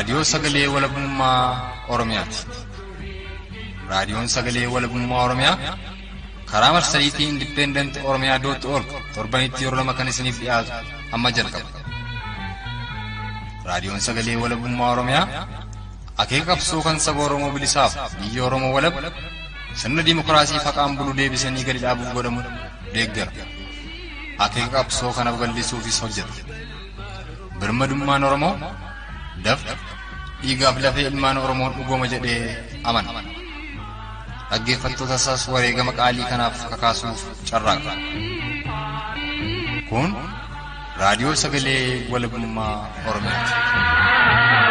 Raadiyoo Sagalee Walabummaa Oromiyaati. Raadiyoon Sagalee Walabummaa Oromiyaa karaa marsariitii Independent Oromiyaa dot org torbanitti yeroo lama kan isiniif dhiyaatu amma jalqaba. Raadiyoon Sagalee Walabummaa Oromiyaa akeeka qabsoo kan saba Oromoo bilisaaf biyya Oromoo walab sirna dimookiraasii faqaan bulu deebisanii gadi dhaabuuf godhamu deeggara. Akeeka qabsoo kana babal'isuufis hojjeta. Birmadummaan Oromoo dafqa dhiigaaf lafee ilmaan Oromoon dhugooma jedhee amana. Dhaggeeffattoota isaas wareegama qaalii kanaaf kakaasuuf carraaqa. Kun raadiyoo sagalee walabummaa Oromiyaati.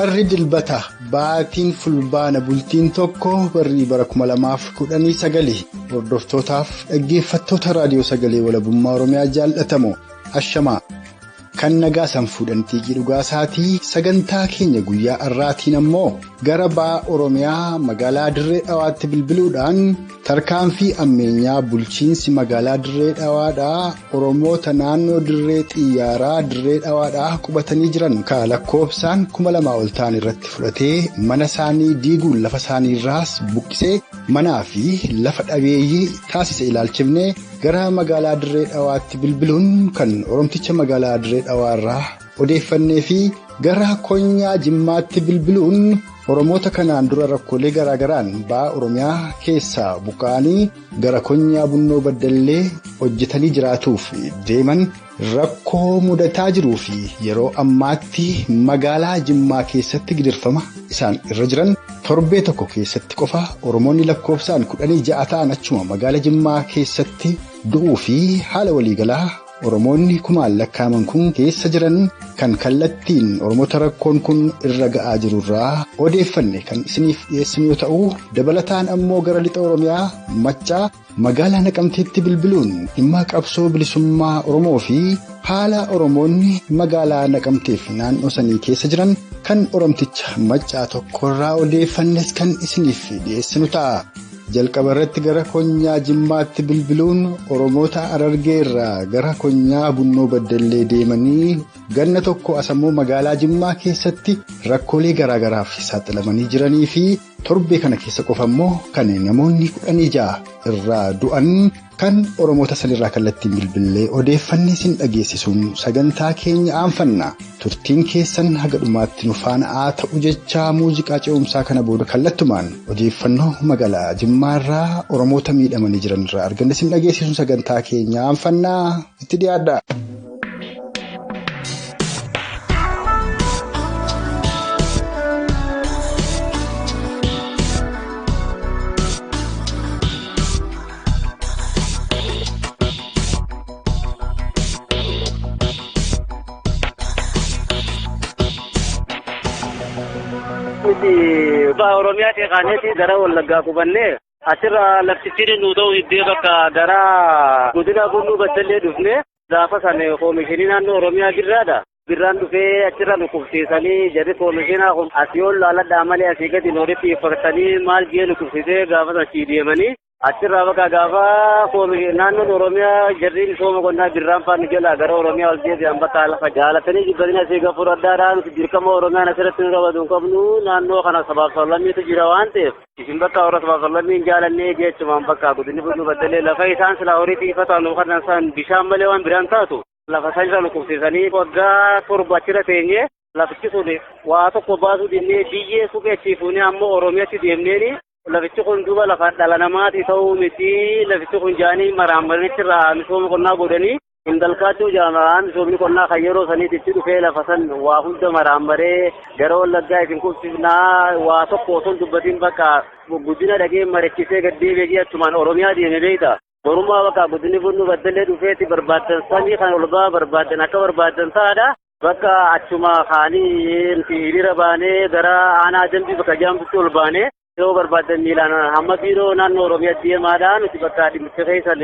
Arri dilbata baatiin fulbaana bultiin tokko barrii bara 2019 hordoftootaaf dhaggeeffattoota raadiyoo sagalee walabummaa Oromiyaa jaallatamu ashamaa kan nagaa san fuudhan xiiqii dhugaasaatii sagantaa keenya guyyaa har'aatiin ammoo gara ba'a Oromiyaa magaalaa Dirree Dhawaatti bilbiluudhaan tarkaanfii ammeenyaa bulchiinsi magaalaa Dirree Dhawaadhaa Oromoota naannoo Dirree Xiyyaaraa Dirree Dhawaadhaa qubatanii jiran ka lakkoofsaan 2000 ol ta'an irratti fudhatee mana isaanii diiguun lafa isaaniirraas buqqisee manaa fi lafa dhabeeyyii taasise ilaalchifnee gara magaalaa Dirree Dhawaatti bilbiluun kan Oromticha magaalaa Dirree Dhawaarraa odeeffannee fi gara Konyaa Jimmaatti bilbiluun Oromoota kanaan dura rakkoolee garaagaraan ba'a Oromiyaa keessaa buqqa'anii gara Konyaa Bunnoo Baddallee hojjetanii jiraatuuf deeman rakkoo mudataa jiruu fi yeroo ammaatti magaalaa Jimmaa keessatti gidirfama isaan irra jiran torbee tokko keessatti qofa Oromoonni lakkoofsaan 16 ta'an achuma magaalaa Jimmaa keessatti du'uu fi haala waliigalaa Oromoonni kumaan lakkaaman kun keessa jiran kan kallattiin Oromoota rakkoon kun irra ga'aa jirurraa odeeffanne kan isiniif dhiyeessinu yoo ta'u dabalataan ammoo gara lixa Oromiyaa Maccaa magaalaa Naqamteetti bilbiluun dhimma qabsoo bilisummaa Oromoo fi haala Oromoonni magaalaa Naqamteef naannoo sanii keessa jiran kan Oromticha Maccaa tokkorraa odeeffannes kan isiniif dhiyeessinu ta'a. Jalqaba irratti gara Konyaa Jimmaatti bilbiluun Oromoota Harargee irraa gara Konyaa Bunnoo Baddallee deemanii ganna tokko asammoo magaalaa Jimmaa keessatti rakkoolee garaagaraaf saaxilamanii jiranii fi torbee kana keessa qofa immoo kan namoonni 16 irraa du'an kan Oromoota sanirraa kallattiin bilbilee odeeffannee isin dhageessisuun sagantaa keenya aanfanna. Turtiin keessan haga dhumaatti nu faana haa ta'u jechaa muuziqaa ce'umsaa kana booda kallattumaan odeeffannoo magaalaa Jimmaarraa Oromoota miidhamanii jiran irraa arganne isin dhageessisuun sagantaa keenya aanfannaa itti dhiyaadha. Oromiyaa qeeqaaneeti gara Wallaggaa qubannee achirraa laftichi nu ta'u iddoo bakka gara godina Bunnoo Baddallee dhufne gaafa san koomishinii naannoo Oromiyaa birraadha. Birraan dhufee achirra nu qubsiisanii jarri koomishinaa kun asii ol laaladhaa malee asii gadi nooritti uffatanii maal jee nu qubsiisee gaafa san achii deemanii achirraa bakka gaafa naannoon Oromiyaa jarri misooma qonnaa birraan faana jala gara Oromiyaa ol deebi'an bakka lafa jaalatanii jibbatanii asii gaafa fudhadhaadhaan dirqama Oromiyaan asirratti nu qabatu hin qabnu naannoo kana sabaaf sablammiitu jira waan ta'eef isin bakka warra sabaaf sablammii hin jaalannee jechumaan bakka godinni Bunnoo Baddallee lafa isaan silaa horii xiyyeeffatan yookaan isaan bishaan malee waan biraan taatu lafa isaan irraa nu qubsiisanii waggaa 7 achirra teenyee lafichi sun waa tokko baasuu dinnee biyyee suphee achii fuunee ammoo Oromiyaatti deemneeni. Lafichi kun duuba lafa dhala namaati ta'uu miti lafichi kun jaanii maraammarinichi irraa misooma qonnaa godhanii hindalkaachuu jaamaraan misoomni qonnaa kan yeroo saniititti dhufee lafa san waa hunda maraammaree gara Wallaggaa isin qubsifnaa waa tokko osoo dubbatiin bakka guddina dhagee marechisee gad deebi'ee achumaan Oromiyaa deeme beekta. Borummaa bakka guddinni Bunnoo Baddallee dhufeetti barbaaddan samii kan ol ba'aa barbaaddan akka barbaaddan ta'aadha. Bakka achuma kaanii hiriira baanee gara aanaa dambii bakka jaamtutti ol baanee Yoo barbaadan miilaan hamma biiroo naannoo Oromiyaatti deemaadhaan nuti bakka dhimmicha keessan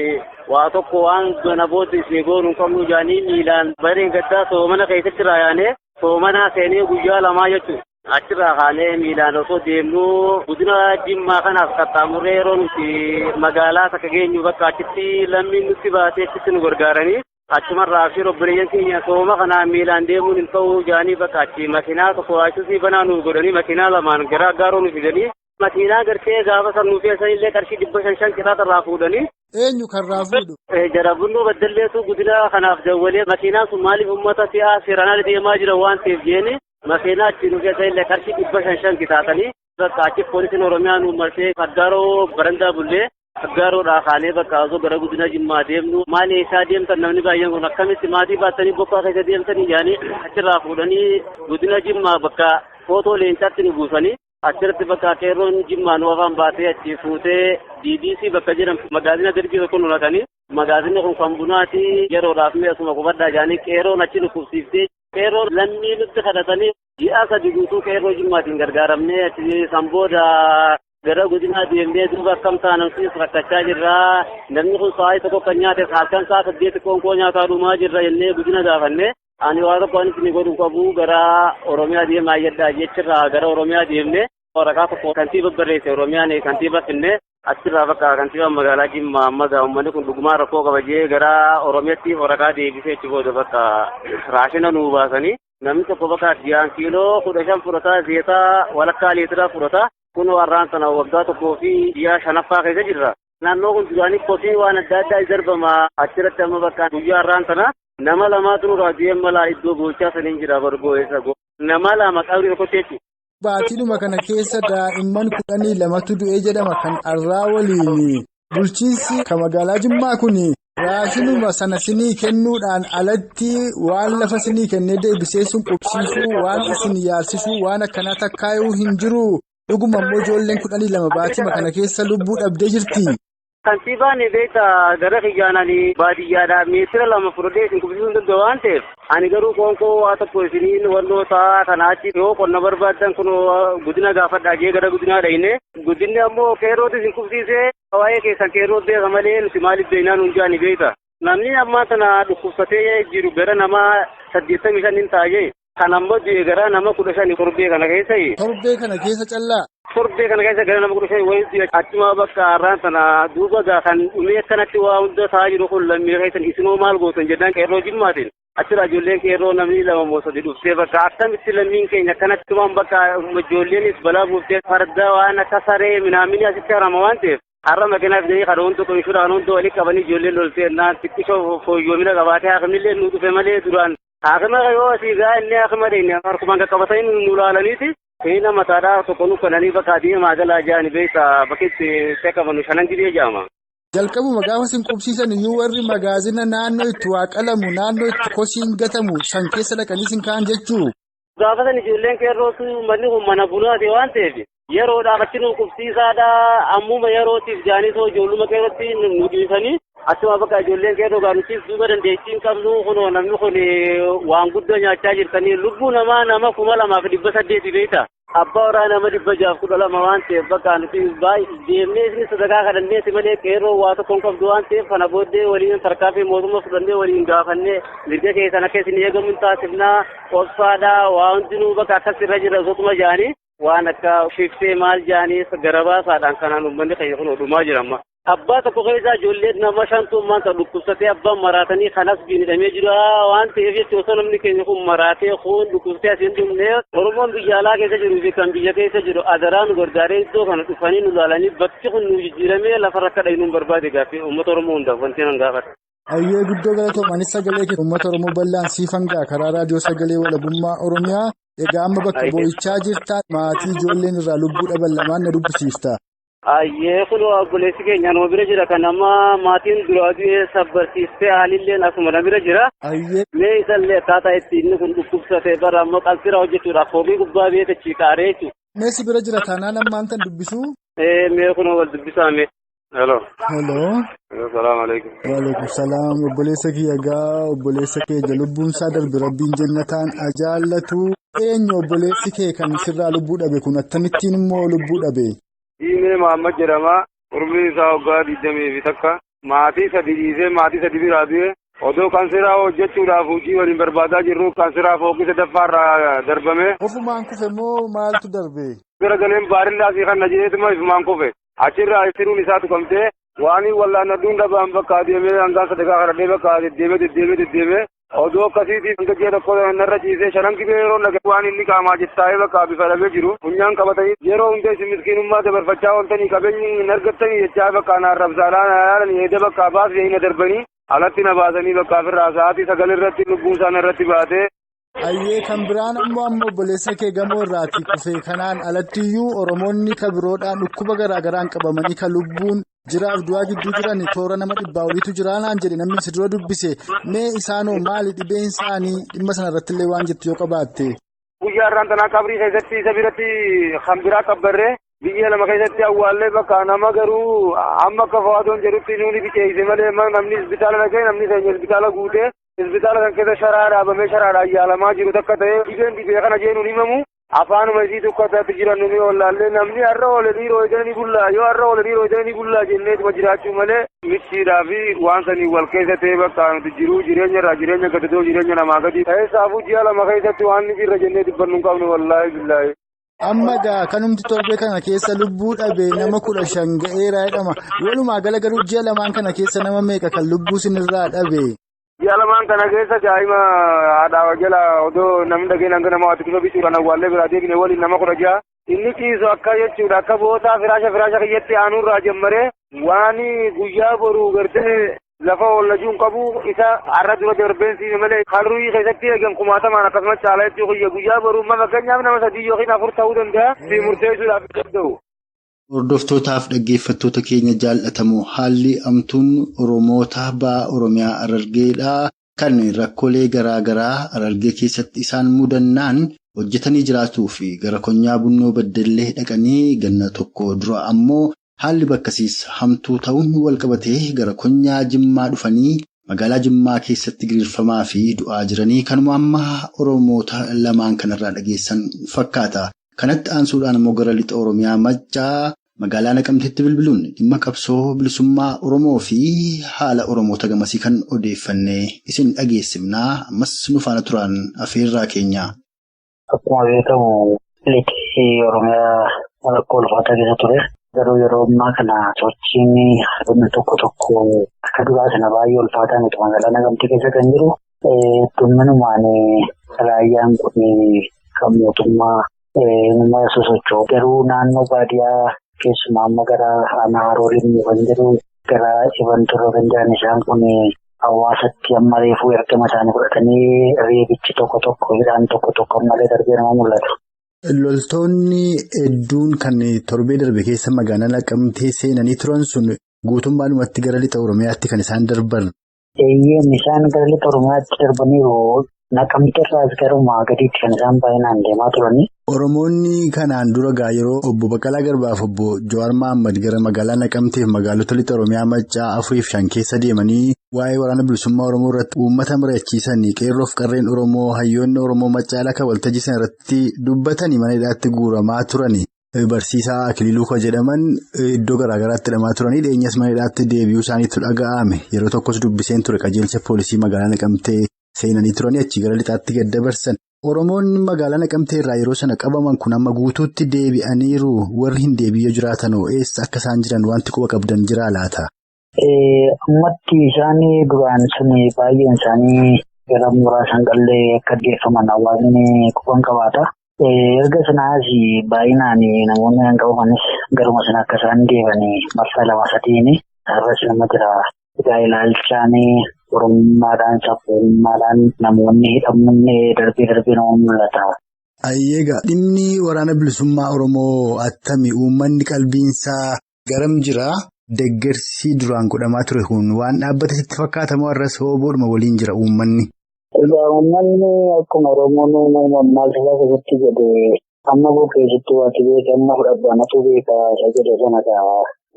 waa tokko waan gana booda isin goonuu hin qabnu jaanii miilaan bareen gaddaa soomana keessatti raayaanee Soomanaa seenee guyyaa 2 jechuudha. Achirraa kaanee miilaan osoo deemnu godina Jimmaa kanaaf qaxxaamurree yeroo nuti magaalaa takka geenyu bakka achitti lammiin nutti baatee achitti nu gargaaranii achumarraa fi obboleeyyan keenya sooma kanaa miilaan deemuun hin ta'u jaanii bakka achi makiinaa tokko achitti banaa nu godhanii makiinaa lamaan gara Aggaaroo nu fidanii makiinaa gartee gaafa san nu feesan illee qarshii 500 qixaaxa irraa fuudhanii. Eenyu kan irraa fuudhu? Jara Bunnoo Baddalleetu godina kanaaf dawwalee makiinaan sun maaliif uummata fe'aa seeraan ala deemaa jira waan ta'eef jeeni makiinaa achi nu keessa illee qarshii 500 qixaaxanii bakka achi poolisiin Oromiyaa nu marsee Aggaaroo barandaa bullee Aggaaroodhaa kaanee bakka osoo gara godina Jimmaa deemnu maal eessaa deemtan namni baay'een kun akkamitti maatii baattanii bokkaa keessa deemtanii jaanii achirraa fuudhanii godina Jimmaa bakka footoo leencaatti nu buusanii achirratti bakka qeerroon Jimmaa nu afaan baatee achi fuutee DBC bakka jedhamtu magaazina darbii tokko nu naqanii magaazinni kun kan bunaati yeroodhaaf mi'asuma qubadhaa jaanii qeerroon achi nu qubsiiftee qeerroon lammii nutti kadhatanii ji'a 3 guutuu qeerroo Jimmaatiin gargaaramnee achi san booda gara godinaa deemnee duuba akkam taanamsiis rakkachaa jirra. Namni kun sa'aatii tokko kan nyaate halkan sa'a 8 qoonqoo nyaataa dhumaa jirra jennee godina gaafanne. Ani waa tokko anis ni godhu qabu gara Oromiyaa deemaa jedhaa jechirraa gara Oromiyaa deemne waraqaa tokko kantiiba barreesse Oromiyaan kantiiba finne achirraa bakka kantiiba magaalaa Jimmaa amma uummanni kun dhugumaa rakkoo qaba jee gara Oromiyaatti waraqaa deebisee achi booda bakka raashina nuu baasanii namni tokko bakka ji'aan kiiloo 15 fudhataa zeetaa walakkaa liitiraa fudhata. Kun warraan sana waggaa 1 fi ji'a 5ffaa keessa jirra. Naannoo kun duraanii kosii waan adda addaa darbama achirratti amma bakka guyyaa har'aan sana nama 2tu nurraa du'ee malaa iddoo goochaa saniin jira bargoo eessa nama 2 qabrii tokkotti jechuudha. Baatiinuma kana keessa daa'imman 12tu du'ee jedhama kan arraa waliin bulchiinsi kan magaalaa Jimmaa kun raashinuma sana sinii kennuudhaan alatti waan lafa sinii kennee deebisee sun qubsiisuu waan isin yaalsisuu waan akkanaa takkaayuu hin jiru. Dhuguma immoo ijoolleen 12 baatima kana keessa lubbuu dhabdee jirti. Kantiibaan beektaa gara kiyyaananii baadiyyaadhaa meetira 2 fudhatee isin qubsiisuu hin danda'u waan ta'eef ani garuu qoonqoo waa tokko isiniin wantoota kana achi yoo qonna barbaaddan kun godina gaafadhaa jee gara godinaa dhayine godinni ammoo qeerrootti isin qubsiisee waa'ee keessan qeerroo beeka malee nuti maaliif beeknaa nuun jaani beekta. Namni ammaa tana dhukkubsatee jiru gara nama 85 hin taa'ee. Kan ammoo du'e gara nama 15 torbee kana keessa. Torbee kana keessa callaa. Torbee kana keessa gara nama 15 wayii du'e achuma bakka har'aan sana duuba gaa kan dhumee akkanatti waa hunda ta'aa jiru kun lammii keessan isinoo maal gootan jennaan qeerroo Jimmaatiin. Achirraa ijoolleen qeerroo namni 2 moo 3 dhuftee bakka akkamitti lammiin keenya akkanatti waan bakka ijoolleenis balaa buuftee farda waan akka saree minaamini asitti harama waan ta'eef. Har'a makiinaa fidanii kan hunda qomishuudha kan hunda walii qabanii ijoolleen loltee naan xiqqishoo fooyyomina qabaatee haakimillee nu dhufe malee duraan. Haakima yoo asii gaa inni haakima dheenye harkumaan qaqqabatanii nu laalaniiti. Seena mataadhaa tokko nu kananii bakka deemaa galaa jaani beektaa bakkeetti qaqqabanu 5 gidee jaama. Jalqabuma gaafa isin qubsiisan iyyuu warri magaazina naannoo itti waa qalamu naannoo itti kosiin gatamu san keessa dhaqanii isin ka'an jechuu. Gaafa san ijoolleen qeerrootu manni kun mana bunaati waan ta'eef yeroodhaaf achi nu qubsiisaadhaa ammuma yerootiif jaanii soo ijoolluma qeerrootti nu dhiisanii. Achuma bakka ijoolleen qeerroo gaanutis duuba dandeettii hin qabnu kunoo namni kun waan guddoo nyaachaa jirtanii lubbuu namaa nama 2800 beekta. Abbaa horaa nama 612 waan ta'eef bakka nuti baay'ee deemnee isin sadarkaa kadhanneeti malee qeerroo waa tokko hin qabdu waan ta'eef kana booddee waliin tarkaanfii mootummaa fudhannee waliin gaafannee mirga keessan akka isin eegamu hin taasifnaa obsaadhaa waa hundinuu bakka akkas irra jira osotuma jaanii waan akka shiftee maal jaanii garabaasaadhaan kanaan uummanni keenya kun dhumaa jira amma. Abbaa tokko keessaa ijoolleen nama 5 maanta dhukkubsatee abbaan maraatanii kanas hidhamee jira waan ta'eef jechuun osoo namni keenya kun maraatee kun dhukkubsatee asiin dhumne Oromoon biyya alaa keessa jiruu fi kan biyya keessa jiru adaraa nu gargaaree iddoo kana dhufanii nu laalanii bakki kun nu jijjiiramee lafa rakka dhaynuun barbaade gaaffii uummata Oromoo hundaaf wanti nan gaafata. Ayyee guddoo galatoom sagalee kee uummata Oromoo bal'aan siifan ga'a karaa raadiyoo sagalee walabummaa Oromiyaa egaa amma bakka boo'ichaa jirta maatii ijoolleen irraa lubbuu dhaban lamaan na dubbisiifta. Ayyee kun obboleessi keenya nama bira jira kan amma maatiin duraa du'ee sabbarsiistee haalilleen asuma na bira jira. Ayyee. Mee isallee akkaataa itti inni kun dhukkubsate bara ammoo qalsira hojjechuudhaaf foolii gubbaa beekachi qaaree jechuudha. Mee si bira jira taanaan ammaan tan dubbisuu? Mee kun wal dubbisaa mee. Hello. Hello. Assalamu alaikum. Wa alaikum salam. Obboleessa kiyya gaa obboleessa kee lubbuun isaa darbe rabbiin jennataan ajaallatu. Eenyu obboleessi kee kan sirraa lubbuu dhabe kun akkamittiin immoo lubbuu dhabe? Diimee Mahammad jedhama. Umriin isaa waggaa 21. Maatii 3 dhiisee maatii 3 biraa du'e. Odoo kaanseraa hojjechuudhaaf hojii waliin barbaadaa jirru kaanseraa fooqii sadaffaarraa darbame. Ofumaan kufe moo maaltu darbe? Gara galeen baarillaa fi kan najeetuma ifumaan kufe. Achirraa tiruun isaa tuqamtee waan wallaanadhuun dhabaan bakka adeemee hangaan sadarkaa kadhadhee bakka deddeemee deddeemee deddeemee odoo akkasiitii hanga ji'a tokko narra ciisee shanan gibee yeroo dhagahu waan inni qaamaa jittaa'ee bakka bifa dhabee jiru funyaan qabatanii yeroo hunda isin miskiinummaa dabarfachaa ooltanii qabeenyi hin argattanii jechaa bakka na arrabsaadhaan yaalanii eeda bakka baasee hin darbanii alatti na baasanii bakka ofirraa sa'aatii 9 irratti lubbuun isaan irratti baatee. Ayyee kan biraan ammoo amma obboleessa kee gamoo irraatii kufee kanaan alattiyyuu Oromoonni kan biroodhaan dhukkuba garaa garaan qabamanii kan lubbuun jiraaf du'aa gidduu jiran toora nama 100 oliitu jira naan jedhe namni si dura dubbise mee isaanoo maali dhibeen isaanii dhimma sana irratti illee waan jettu yoo qabaatte. Guyyaa irraan tanaa qabrii keessatti isa biratti kan biraa qabbarree biyya lama keessatti awwaallee bakka nama garuu amma akka fawaadoon jedhutti nuuni biceeyse malee namni isbitaala dhaqee namni keenya isbitaala guutee isbitaala kan keessa sharaa dhaabamee sharaadhaan yaalamaa jiru takka ta'ee dhibeen dhibee kana jeenuun himamu afaanuma isii tukkataatti jiran nuni wallaallee namni har'a oole dhiiroo idani bullaa yoo har'a oole dhiiroo idani bullaa jenneetuma jiraachuu malee michiidhaa fi waan sanii wal keessa ta'ee bakka nuti jiruu jireenya irraa jireenya gadadoo jireenya namaa gadi ta'eessaafuu ji'a 2 keessatti waan ni jirra jennee dubbannu hin qabnu wallaahi billaahi. Amma gaa kanumti torbee kana keessa lubbuu dhabee nama 15 ga'eera jedhama. Walumaa gala garuu ji'a 2 kana keessa nama meeqa kan lubbuu sinirraa dhabe? Ji'a 2 kana keessa daa'ima haadhaa jala odoo namni dhageen hanga nama waati kufa bituudhaan awwaallee biraa deebine waliin nama 16. Inni ciisu akka jechuudha akka bootaa firaasha kiyyatti aanuurraa jammaree waan guyyaa boruu gartee lafa oollajuun qabu isa har'a dura darbeen siine malee harrii keessatti eegan kumaatamaan akkasumas caalaa jechuu guyyaa boruu amma fakkeenyaaf nama 3 yookiin 4 ta'uu danda'a si murteessuudhaaf danda'u. Hordoftootaaf dhaggeeffattoota keenya jaallatamoo haalli amtuun Oromoota ba'a Oromiyaa Harargeedha. Kan rakkoolee garaa garaa Harargee keessatti isaan mudannaan hojjetanii jiraatuu fi gara konyaa Bunnoo Baddellee dhaqanii ganna tokko dura ammoo haalli bakkasiis hamtuu ta'uun walqabatee gara konyaa Jimmaa dhufanii magaalaa Jimmaa keessatti giriirfamaa fi du'aa jiranii kanuma amma Oromoota lamaan kanarraa dhageessan fakkaata. Kanatti aansuudhaan immoo gara lixa Oromiyaa Maccaa magaalaa Naqamteetti bilbiluun dhimma qabsoo bilisummaa Oromoo fi haala Oromoota gamasii kan odeeffannee isin dhageessifnaa ammas nu faana turaan afeerraa keenya. Akkuma beekamu lixi Oromiyaa rakkoo ulfaataa keessa ture. Garuu yeroo ammaa kana sochiin haalonni tokko tokko akka duraa sana baay'ee ulfaataa miti magaalaa Naqamtee keessa kan jiru. Hedduminumaan raayyaan kun kan mootummaa nama sosocho'u. Garuu naannoo baadiyyaa keessumaa amma gara aanaa Harooliin kan jiru gara Ibanturoo kan jiran isaan kun hawaasatti amma reefuu ergama isaanii fudhatanii reebichi tokko tokko hidhaan tokko tokko ammallee darbee nama mul'atu. Loltoonni hedduun kan torbee darbe keessa magaalaa Naqamtee seenanii turan sun guutummaadhumatti gara lixa Oromiyaatti kan isaan darban. Eeyyeen isaan gara lixa Oromiyaatti darbaniiru. Naqamtee irraas garuma gadiitti kan isaan baay'inaan deemaa turani. Oromoonni kanaan dura gaa yeroo obbo Baqqalaa Garbaaf obbo Jawaar Mohaammed gara magaalaa Naqamteef magaalota lixa Oromiyaa Maccaa 4 fi 5 keessa deemanii waa'ee waraana bilisummaa Oromoo irratti uummata mari'achiisanii qeerroof qarreen Oromoo hayyoonni Oromoo Maccaa laka waltajjii sana irratti dubbatanii mana hidhaatti guuramaa turani. Barsiisaa Akiliiluu kan jedhaman iddoo garaa garaatti hidhamaa turanii dhiyeenyas mana hidhaatti deebi'uu isaaniitu dhaga'ame. Yeroo tokkos dubbiseen ture qajeelcha poolisii magaalaa Naqamtee seenanii turanii achii gara lixaatti gad dabarsan. Oromoonni magaalaa Naqamtee irraa yeroo sana qabaman kun amma guutuutti deebi'aniiru warri hin deebi'ee jiraatanoo eessa akka isaan jiran wanti quba qabdan jiraa laata? Ammatti isaan duraan sun baay'een isaanii gara muraasan qallee akka geeffaman hawaasni quban qabaata. Erga sanaas baay'inaan namoonni kan qabamanis garuma sana akka isaan deeman marsaa 2 3 har'as nama jira. Egaa ilaalchaan Oromummaadhaan sabboonummaadhaan namoonni hidhamuun darbee darbee nama mul'ata. Ayyeegaa dhimmi waraana bilisummaa Oromoo attami uummanni qalbiinsaa garam jiraa? Deeggarsi duraan godhamaa ture kun waan dhaabbate sitti fakkaatamoo har'as hooboodhuma waliin jira uummanni? Egaa uummanni akkuma Oromoon maal isaa keessatti jedhe amma bukeessitti waati beeka amma fudhadhaanatu beeka isa jedhe sanadha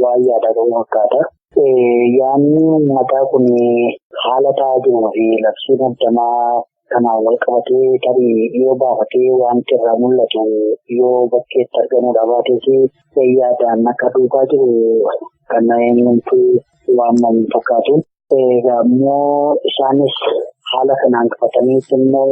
waan yaadaa qabu fakkaata. Yaanni uummataa kun haala ta'aa jiruu fi labsii muddamaa kanaan wal qabatee tarii yoo baafatee wanti irraa mul'atu yoo bakkeetti argamudha baatees yaadaan akka duukaa jiru kan eenyumtuu waamamu fakkaatu. Egaa immoo isaanis haala kanaan qabataniis immoo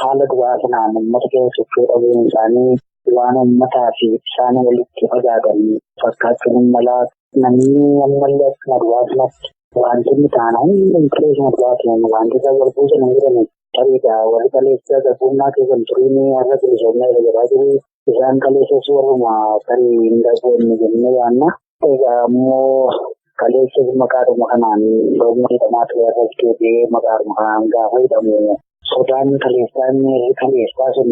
haala duraa kanaan uummata keessa socho'uu dhabuun isaanii waan uummataa fi isaan walitti fagaatan fakkaachuun mala namni ammallee akkuma duraa sanatti wantoonni ta'an hundi keessuma duraa turan wantoota garbuusan hin jiran tariidha warri kaleessa garbummaa keessan turiin har'a bilisoomnaa irra jedhaa jiru isaan kaleessas warruma tarii hin garboonni jennee yaanna. Egaa immoo kaleessa maqaadhuma kanaan roobni hidhamaa ture irra deebi'ee maqaadhuma kanaan gaafa hidhamu sodaan kaleessaa inni kaleessaa sun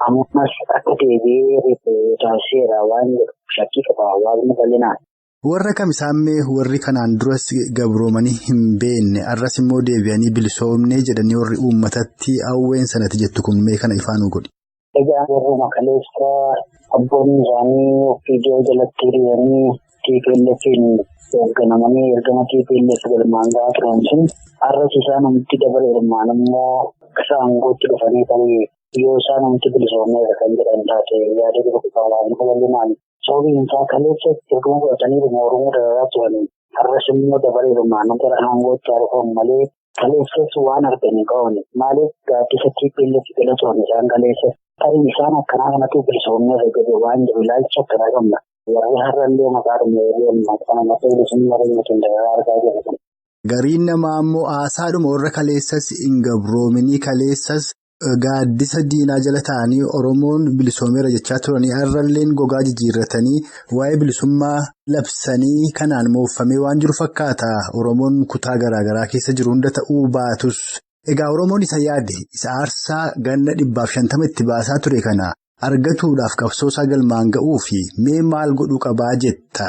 ammas akka deebi'ee taasiseera waan jedhu shakkii qaba hawaasni bal'inaan. Warra kam isaan mee warri kanaan duras gabroomanii hin beekne arras immoo deebi'anii bilisoomnee jedhanii warri uummatatti hawween sanatti jettu kun mee kana ifaanuu godhi. Egaa warruma kaleessa abboonni isaanii OPDO jalatti hiriiranii TPLF'n hoogganamanii ergama TPLF galmaan gahaa turan sun arras isaan humti dabaleermaan immoo akka aangootti dhufanii tarii yoo isaan humti bilisoomneera kan jedhan taate yaada jiru hawaasni bal'inaan. Sababiin isaa kaleessa ergama godhatanii Oromoo dararaa turanii har'as immoo dabaleerumaan gara aangootti haa malee kaleessas waan arganii qaban maaliif gaaddisa TPLF jala turan isaan kaleessa tarii isaan akkanaa kanatu bilisoomneerra jedhe waan jiru ilaalcha akkanaa qabna. Warri har'allee maqaadhuma yeroo kana maqaa bilisummaa Oromootiin dararaa argaa jirru. Gariin namaa immoo haasaadhuma warra kaleessas hin gabroominii kaleessas. Gaaddisa diinaa jala ta'anii Oromoon bilisoomeera jechaa turanii har'alleen gogaa jijjiirratanii waa'ee bilisummaa labsanii kanaan mooffamee waan jiru fakkaata. Oromoon kutaa garaagaraa keessa jiru hunda ta'uu baatus. Egaa Oromoon isa yaade isa aarsaa ganna 150 itti baasaa ture kana argatuudhaaf qabsoo isaa galmaan ga'uu fi mee maal godhuu qabaa jetta?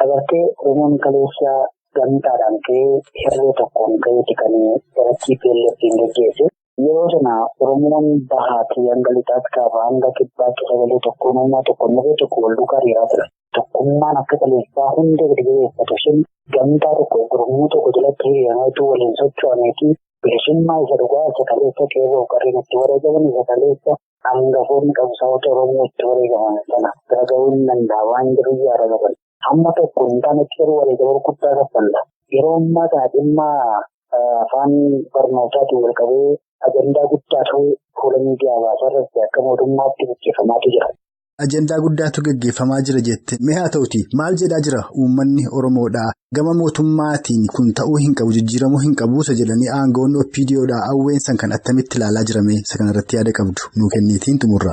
Agartee Oromoon kaleessa gamtaadhaan ka'ee hirree tokkoon ka'eeti kan gara TPLF'n geggeesse. Yeroo sana Oromoon bahaatii hanga lixaatti kaabaa hanga kibbaatti sagalee tokkoon uumaa tokkoon mirga tokko wal duukaa hiriiraa ture. Tokkummaan akka kaleessaa hunda gadi jabeeffatu sun gamtaa tokko gurmuu tokko jalatti hiriirameetu waliin socho'ameeti bilisummaa isa dhugaa isa kaleessa qeerroo qarreen itti wareegaman isa kaleessa hangafoonni qabsaa'ota Oromoo itti wareegaman sana bira ga'uu hin danda'a waan jiru yaada qaban. Hamma tokko hin taanetti garuu wareegama guddaa kaffalla. Yeroo ammaa kana dhimma afaan barnootaatiin wal qabee ajandaa guddaa ta'uu fuula miidiyaa hawaasaa irratti akka mootummaatti gaggeeffamaatu jira. Ajandaa guddaatu gaggeeffamaa jira jette. Mee haa ta'uti maal jedhaa jira uummanni Oromoodhaa? Gama mootummaatiin kun ta'uu hin qabu jijjiiramuu hin qabuusa jedhanii aangawoonni OPDOdhaa hawweensan kan attamitti ilaalaa jirame isa kanarratti yaada qabdu nuu kenniitiin xumurra.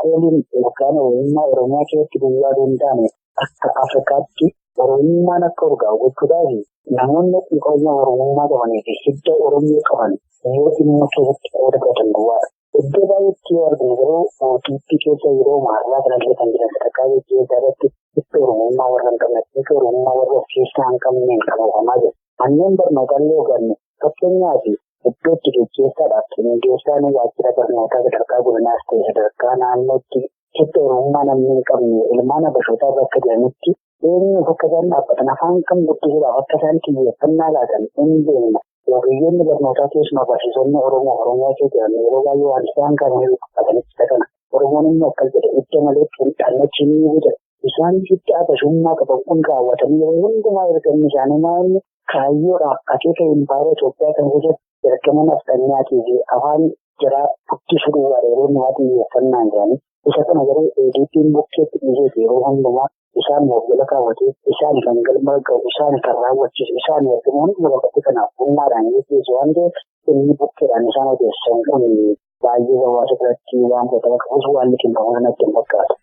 Fooliin yookaan Oromummaa Oromiyaa keessatti guyyaa danda'ame akka Afrikaatti Oromummaan akka urgaa'u gochuudhaaf namoonni dhiqooma Oromummaa qabanii fi hidda Oromoo qaban yoo dhimma keessatti qooda qabatan duwwaadha. Iddoo baay'eetti yoo arginu garuu mootiitti keessa yeroo maallaa kanallee kan jiran sadarkaa gaggeessaa irratti hidda Oromummaa warra hin qabne hidda Oromummaa warra of keessaa hin qabneen qabatamaa jiru. Manneen barnootaa illee hubanne fakkeenyaaf iddoo itti gaggeessaadhaaf qindeessaan waajjira barnootaa sadarkaa godinaas ta'e sadarkaa naannootti hidda Oromummaa namni hin qabne ilmaan habashootaa bakka jiranitti eenyuuf akka isaan dhaabbatan afaan kam guddisuudhaaf akka isaan xiyyeeffannaa laatan hin beekna. Ogeeyyoonni barnootaa keessumaa barsiisonni Oromoo Oromiyaa keessa jiran yeroo baay'ee waan isaan kan qabatanitti kana. Oromoon immoo akkas jedhe hidda malee dhannachii ni jedha. Isaan hidda habashummaa qaban kun raawwatanii yeroo hundumaa ergamni isaanii maal kaayyoodhaaf akeeka impaayera Itoophiyaa kan keessatti ergama nafxanyaatii fi afaan jaraa guddisuu duwwaadha yeroo hundumaa xiyyeeffannaan isaanii. Isa kana garuu ADP'n bukkeetti dhiiseeti yeroo hundumaa isaan jala kaawwatee isaan kan galma ga'u isaan kan raawwachiisu isaan ergama hundumaa bakkatti kanaaf humnaadhaan geggeessu waan ta'eef inni bukkeedhaan isaan odeessan kun baay'ee hawaasa biratti waan fudhatama qabus waan liqimfamu sanatti hin fakkaatu.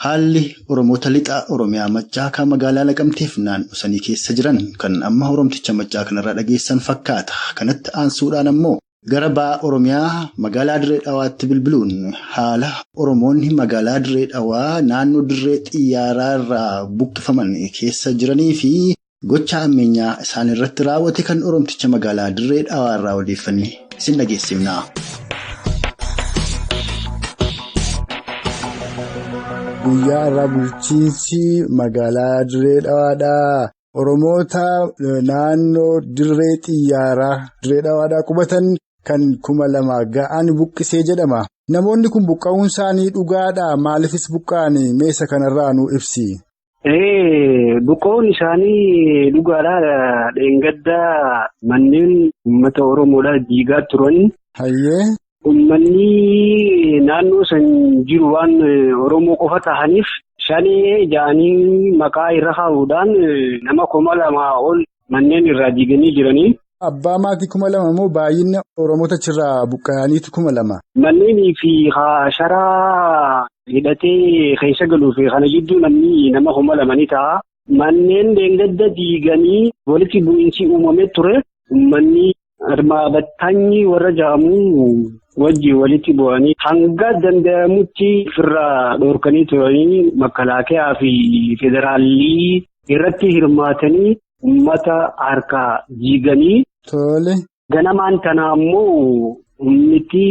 Haalli Oromoota lixaa Oromiyaa Maccaa kan magaalaa Naqamteef naannoo sanii keessa jiran kan amma Oromticha Maccaa kanarraa dhageessan fakkaata. Kanatti aansuudhaan ammoo gara ba'a Oromiyaa magaalaa Dirree Dhawaatti bilbiluun haala Oromoonni magaalaa Dirree Dhawaa naannoo Dirree Xiyyaaraa irraa buqqifaman keessa jiranii fi gocha ammeenyaa isaan irratti raawwate kan Oromticha magaalaa Dirree Dhawaa irraa odeeffanne isin dhageessifna. Guyyaa irraa bulchiinsi magaalaa Dirree Dhawaadhaa. Oromoota naannoo Dirree Xiyyaaraa Dirree Dhawaadhaa qubatan kan 2000 ga'an buqqisee jedhama. Namoonni kun buqqa'uun isaanii dhugaadhaa? Maaliifis buqqa'anii? Meeshaa kanarraa nu ibsi. Buqqa'uun isaanii dhugaadhaa dheengaddaa manneen uummata Oromoodhaa diigaa turan. Hayyee. Uummanni naannoo san jiru waan Oromoo qofa ta'aniif shanee ja'anii maqaa irra kaa'uudhaan nama 2000 ol manneen irraa diiganii jiranii. Abbaa maatii 2000 moo baay'ina Oromoota achirraa buqqa'aniitu 2000? Manneenii fi sharaa hidhatee keessa galuu fi kana jidduu namni nama 2000 ni ta'a. Manneen dheengadda diiganii walitti bu'iinsi uumamee ture. Uummanni armaabattaanyi warra ja'amu wajjin walitti bu'anii hanga danda'amutti ofirraa dhorkanii turanii makalaakiyaa fi federaalii irratti hirmaatanii uummata harkaa diiganii. Tole. Ganamaan kana ammoo humniti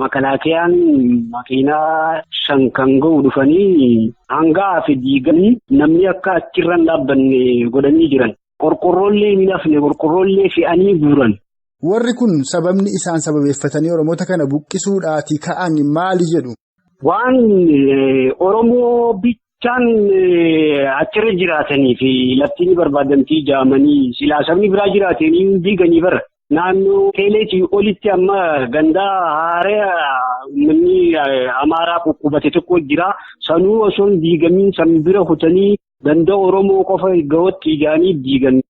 makalaakiyaan makiinaa 5 kan ga'u dhufanii hangaa fi diiganii namni akka achirra hin dhaabbanne godhanii jiran. Qorqorroollee hin hafne qorqorroollee fe'anii guuran. Warri kun sababni isaan sababeeffatanii Oromoota kana buqqisuudhaatii ka'an maali jedhu? Waan Oromoo bichaan achirra jiraatanii fi lafti ni barbaadamtii jaamanii silaa sabni biraa jiraatanii diiganii bara. Naannoo Teeleetii olitti amma gandaa haaraa uummanni Amaaraa quqqubate tokko jira. Sanuu osoo hin diigamiin san bira kutanii ganda Oromoo qofa ga'ootti ijaanii diigan.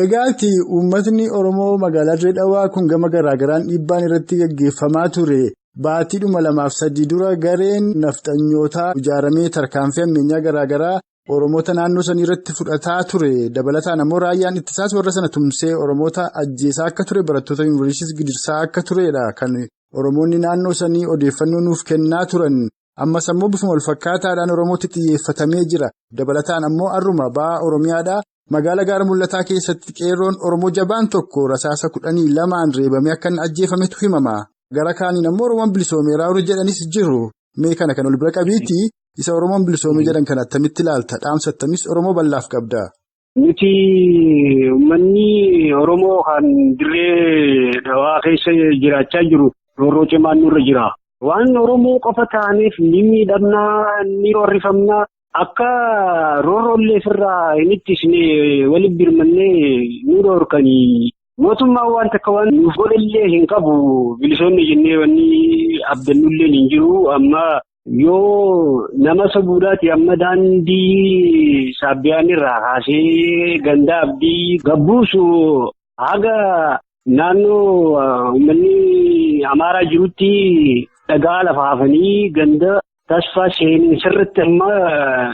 Egaati uummatni Oromoo magaalaa Dirree Dhawaa kun gama garaa garaan dhiibbaan irratti gaggeeffamaa ture. Baatiidhuma 2 fi 3 dura gareen nafxanyootaa ijaaramee tarkaanfii ammeenyaa garaa garaa Oromoota naannoo sanii irratti fudhataa ture. Dabalataan ammoo raayyaan ittisaas warra sana tumsee Oromoota ajjeesaa akka ture barattoota yuunivarsiitiis gidirsaa akka turedha. Kan Oromoonni naannoo sanii odeeffannoo nuuf kennaa turan. Ammas ammoo bifuma walfakkaataadhaan Oromootti xiyyeeffatamee jira. Dabalataan ammoo har'uma ba'a Oromiyaadhaa. Magaalaa gaara mul'ataa keessatti qeerroon Oromoo jabaan tokko rasaasa 12 reebamee akka inni ajjeefametu himama. Gara kaaniin ammoo Oromoon bilisoomeeraa warri jedhanis jiru. Mee kana kan ol bira qabiitii isa Oromoon bilisoomee jedhan kan attamitti ilaalta? Dhaamsa attamis Oromoo bal'aaf qabda? Nuti uummanni Oromoo kan Dirree Dhawaa keessa jiraachaa jiru roorroo cimaan nurra jira. Waan Oromoo qofa ta'aniif ni miidhamnaa, ni roorrifamnaa. Akka roorroollee ofirraa hin ittisne walitti birmannee nu dhorkanii mootummaan waan takka waan nuuf godhallee hin qabu bilisoonni jennee wanni abdannullee hin jiru. Amma yoo nama sabuudhaati amma daandii saabbiyaan irraa kaasee ganda abdii gabbuusu haga naannoo uummanni Amaaraa jirutti dhagaa lafa hafanii ganda. Tasfaa seenin sirriitti amma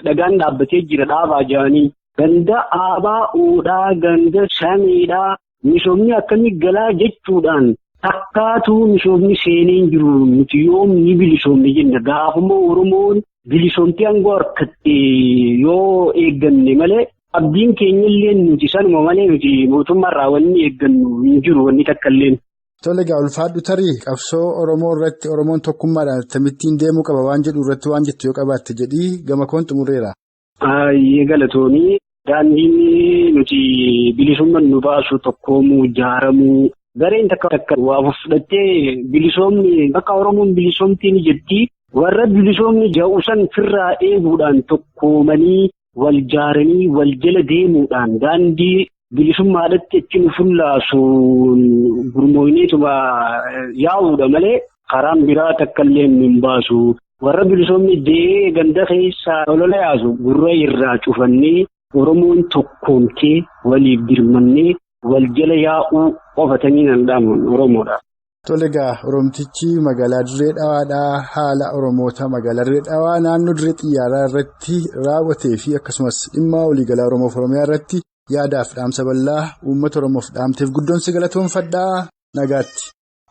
dhagaan dhaabbatee jira dhaabaa jiranii. Ganda aabaa uudhaa ganda samiidhaa misoomni akkamii galaa jechuudhaan takkaatu misoomni seenee jiru nuti yoom ni bilisoomne jenna. Gaafuma Oromoon bilisoomtii aangoo harkatte yoo eegganne malee abdiin keenya illee nuti sanuma malee nuti mootummaarraa wanni eeggannu hin jiru wanni takka illee. Tole egaa ulfaadhu tarii qabsoo Oromoo irratti Oromoon tokkummaadhaan akkamittiin deemuu qaba waan jedhu irratti waan jettu yoo qabaatte jedhii gama koon xumureera. Baay'ee galatoomii daandiin nuti bilisummaan nu baasu tokkoomuu ijaaramuu gareen takka takka waa fudhattee bilisoomni bakka Oromoon bilisoomtii ni jetti warra bilisoomni ja'uusan firraa eeguudhaan tokkoomanii wal jaaranii wal jala deemuudhaan daandii. Bilisummaadhaatti achi nu fullaasuun gurmooyneetuma yaa'uudha malee karaan biraa takka illee nu hin baasu. Warra bilisoomni dee ganda keessaa olola yaasu gurra irraa cufannee Oromoon tokkoomtee waliif dirmannee wal jala yaa'uu qofatanii nan dhaamu Oromoodha. Tole egaa Oromtichi magaalaa Dirree Dhawaadhaa haala Oromoota magaalaa Dirree Dhawaa naannoo Dirree Xiyyaaraa irratti raawwatee fi akkasumas dhimma waliigalaa Oromoof Oromiyaa irratti yaadaaf dhaamsa bal'aa uummata Oromoof dhaamteef guddoon si galatoomfadhaa nagaatti.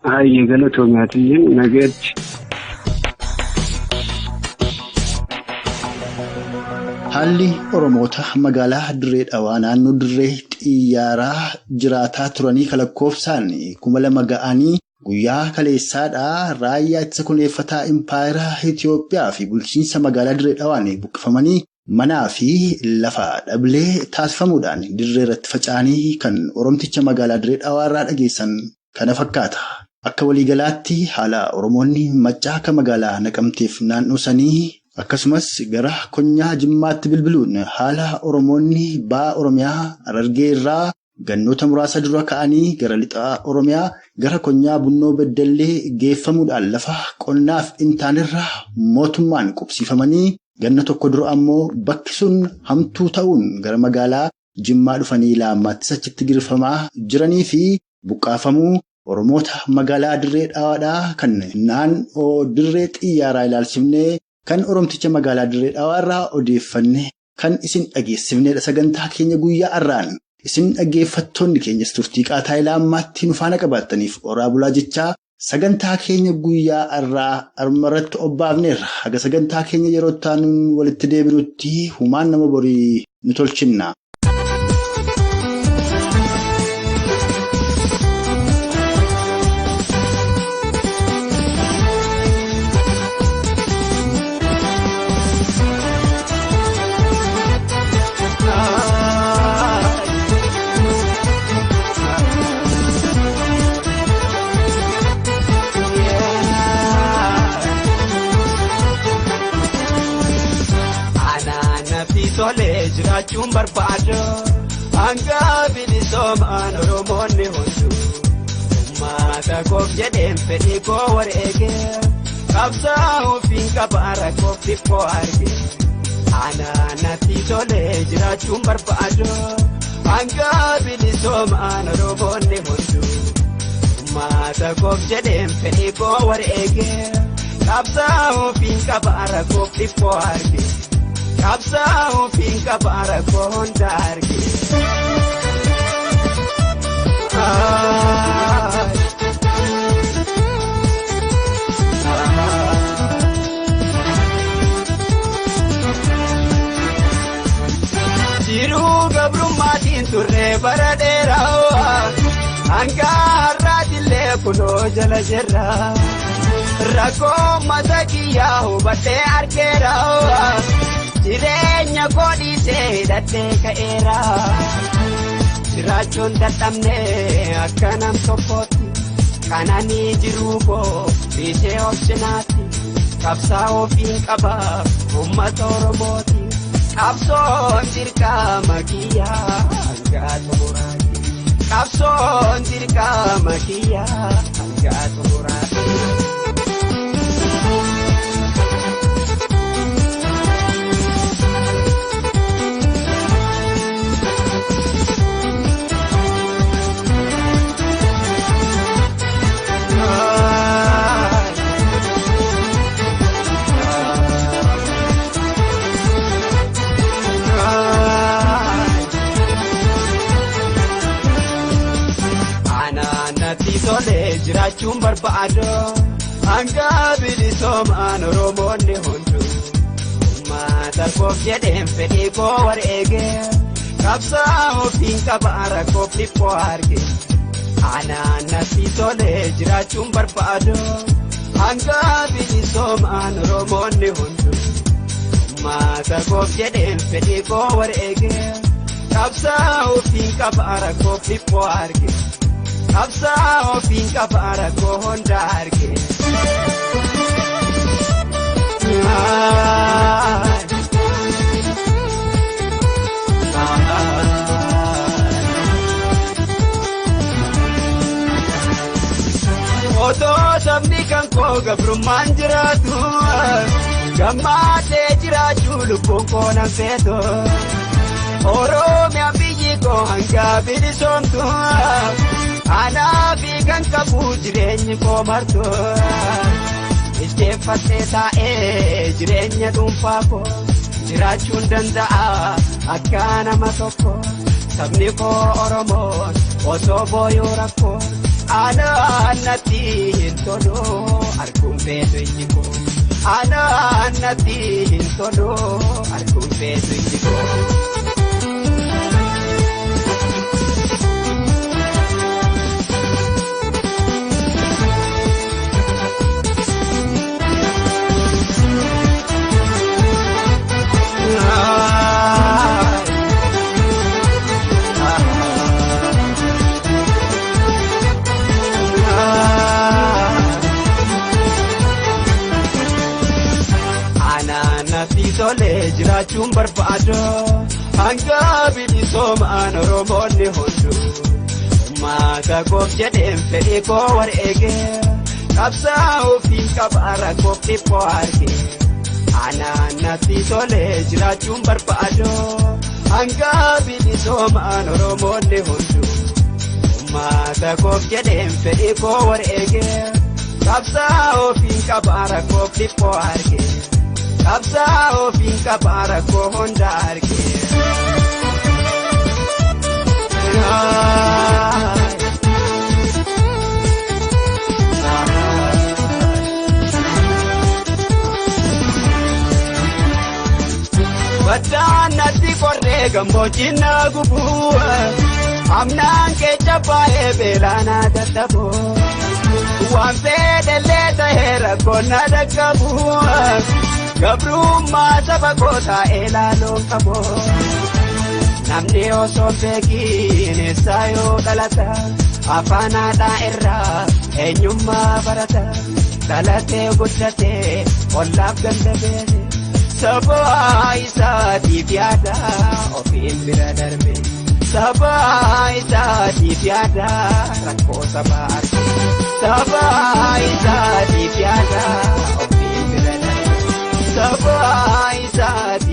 Baay'ee galatoomaati nagaatti. Haalli Oromoota magaalaa Dirree Dhawaa naannoo Dirree Xiyyaaraa jiraataa turanii kalakkoofsaan 2000 ga'anii guyyaa kaleessaadhaa raayyaa ittisa kunuunfataa Impaayera Itiyoophiyaa fi bulchiinsa magaalaa Dirree Dhawaan buqqifamanii manaa fi lafa dhablee taasifamuudhaan dirree irratti faca'anii kan Oromticha magaalaa Dirree Dhawaa irraa dhageessan kana fakkaata. Akka waliigalaatti haala Oromoonni maccaa akka magaalaa Naqamteef naannoo sanii Akkasumas gara konyaa Jimmaatti bilbiluun haala Oromoonni ba'a Oromiyaa Harargee irraa gannoota muraasa dura ka'anii gara lixa Oromiyaa gara konyaa Bunnoo Beddellee geeffamuudhaan lafa qonnaaf hin taanerra mootummaan qubsiifamanii ganna tokko dura ammoo bakki sun hamtuu ta'uun gara magaalaa Jimmaa dhufanii laammaattis achitti girfamaa jiranii fi buqqaafamuu Oromoota magaalaa Dirree Dhawaadhaa kan naannoo Dirree Xiyyaaraa ilaalchifnee kan Oromticha magaalaa Dirree Dhawaa irraa odeeffanne kan isin dhageessifnedha. Sagantaa keenya guyyaa har'aan isin dhaggeeffattoonni keenyas turtii qaataa ilaa ammaatti nu faana qabaattaniif oraa bulaa jechaa sagantaa keenya guyyaa har'aa armarratti obbaafneerra. Haga sagantaa keenya yeroo taanuun walitti deebinutti humaan nama borii nu tolchinna. Tolee jiraachuun barbaadu hanga bilisoomaan Oromoonni hunduu uummata koof jedheen fedhii koo wareege qabsaa'uuf hin qabaa rakkoof xiqqoo arge anaanatti tolee jiraachuun barbaadu hanga bilisoomaan Oromoonni hunduu uummata koof jedheen fedhii koo wareege qabsaa'uuf hin qabaa rakkoof xiqqoo arge. Qabsaa'uuf hin qabaa rakkoo hunda arge. Jiruu gabrummaatiin turre bara dheeraa hanga har'aatillee kunoo jala jirra. Rakkoo mata kiyyaa hubadhee argeera. Jireenya koo dhiisee hidhadhee ka'eera. Jiraachuun dadhabnee akka nam tokkootti. Qananii jiruu koo dhiisee of cinaatti. Qabsaa'uuf hin qabaa uummata Oromooti. Qabsoon dirqama kiyyaa hanga xumuraatti. Qabsoon dirqama kiyyaa hanga xumuraatti. Jiraachuun barbaadu hanga bilisoomaan Oromoonni hunduu uummata koof jedheen fedhii koo wareege qabsaa'uuf hin qabaa rakkoof dhiphoo arge anaanatti tolee jiraachuun barbaadu hanga bilisoomaan Oromoonni hunduu uummata koof jedheen fedhii koo wareege qabsaa'uuf hin qabaa rakkoof dhiphoo arge. Qabsaa'uuf hin qabaa rakkoo hunda arge. Otoo sabni kan koo gabrummaan jiraatu gammadee jiraachuu lubbuun koo nan feetu. Oromiyaa biyyi koo hanga bilisoomtu. Anaafi kan qabu jireenyi koo martu Ijjeeffattee taa'ee jireenya dhuunfaa koo jiraachuun danda'a akka nama tokko sabni koo Oromoon osoo booyuu rakkoo anaan natti hin tolu arguun feetu ijji koo anaan natti hin tolu arguun feetu ijji koo. Jiraachuun barbaadu hanga bilisoomaan Oromoonni hunduu. Uummata koof jedheen fedhii koo wareegee qabsaa'uufiin qaba rakkoof dhiphoo argee. Anaan natti tolee jiraachuun barbaadu hanga bilisoomaan Oromoonni hunduu. Uummata koof jedheen fedhii koo wareegee qabsaa'uufiin qaba rakkoof dhiphoo argee. Qabsaa'uufiin qaba rakkoo hunda argee. Baddaan natti qorree gammoojjiin na gubuu amnaan keessa baay'ee beelaa na dadhabu waan fedhellee ta'ee rakkoon na dhaqqabu gabrummaa saba koo taa'ee laaloo qabu. Namni osoo beekiin eessaa yoo dhalata afaan haadhaa irraa eenyummaa barata dhalatee guddatee ollaaf ganda beele saba isaatiif yaada ofiin bira darbe saba isaatiif yaada rakkoo sabaa arge saba isaatiif yaada ofiin bira darbe saba isaatiif.